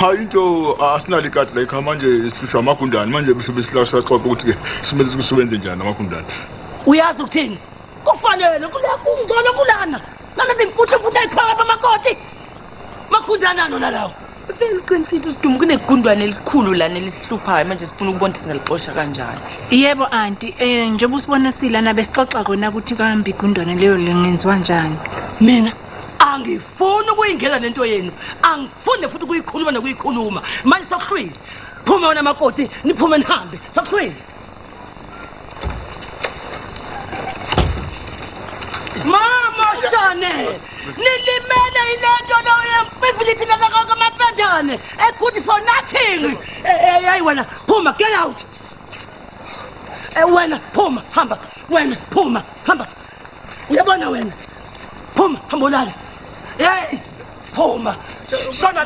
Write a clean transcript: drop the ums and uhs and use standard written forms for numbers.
Hayi, into asinalo ikati la ekhaya, manje sihlushwa amagundane. Manje besilasaxoxa ukuthi-ke simele sisebenze njani amagundane. Uyazi ukuthini? Kufanele kule kungcono kulana nalezi mfuthu mfuthu ayiphaka amakoti makhundana nona lawo. Vele uqinisile uSidumo, kunegundwane elikhulu lana elisihluphayo manje, sifuna ukubona ukuthi singalixosha kanjani. Yebo anti, njengoba usibona silana besixoxa kona ukuthi kambe igundwane leyo lingenziwa njani. Mina angifuni ukuyingena lento yenu, angifuni futhi ukuyikhuluma nokuyikhuluma. Manje sokuhlwile, phuma wena makoti, niphume nihambe, sokuhlwile. Mama Shane, nilimele ilento leyo yemfifilithi lakakamapendane e-good for nothing. Hayi wena, phuma, get out. Wena phuma, hamba. Wena phuma, hamba. Uyabona wena, phuma, hamba ulale. Hey, phuma, shona.